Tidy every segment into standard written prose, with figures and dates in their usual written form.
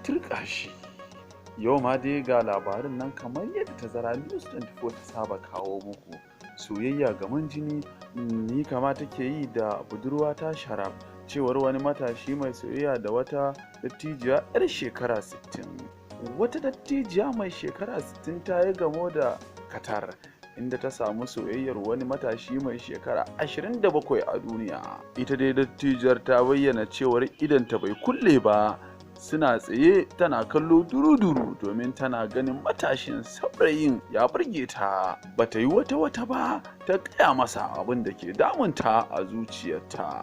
Turƙa shi. Yau ma dai ga labarin nan kamar yadda Tazara News 24 ta saba kawo muku. Soyayya gaman jini ni kama take yi da budurwata Sharaf, cewar wani matashi mai soyayya da wata dattijiya 'yar shekara 60. Wata dattijiya mai shekara 60 ta yi gamo da katar, inda ta samu soyayyar wani matashi mai shekara 27 a duniya. Ita dai dattijiyar ta bayyana cewar idonta bai kulle ba, suna tsaye tana kallo duru-duru domin tana ganin matashin saurayin ya burge ta. Bata yi wata wata ba ta gaya masa abin da ke damunta a zuciyarta.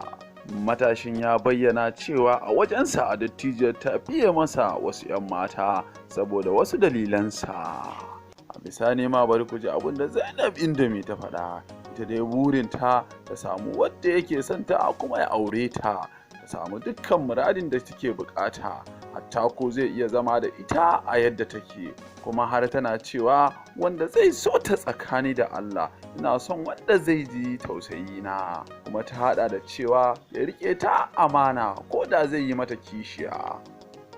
Matashin ya bayyana cewa a wajensa a dattijiyar ta fiye masa wasu 'yan mata saboda wasu dalilansa. A bisani ma bari ku ji abin da Zainab Indomi ta faɗa. Ita dai burinta ta samu wadda yake son ta kuma ya aure ta, ta samu dukkan muradin da take bukata, hatta ko zai iya zama da ita a yadda take. Kuma har tana cewa wanda zai so ta tsakani da Allah, ina son wanda zai ji tausayi na. Kuma ta hada da cewa ya rike ta amana ko da zai yi mata kishiya.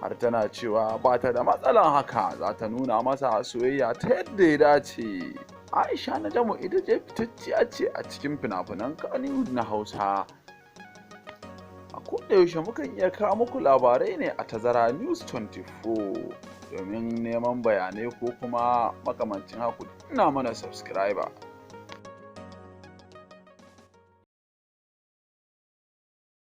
Har tana cewa ba ta da matsalan haka, za ta nuna masa soyayya ta yadda ya dace. Aisha Najamu ita ce fitacciya ce a cikin fina-finan Kannywood na Hausa. A kodayaushe mukan iya kawo muku labarai ne a Tazara News 24. Domin neman bayanai ko kuma makamancin haka, ina mana subscriber.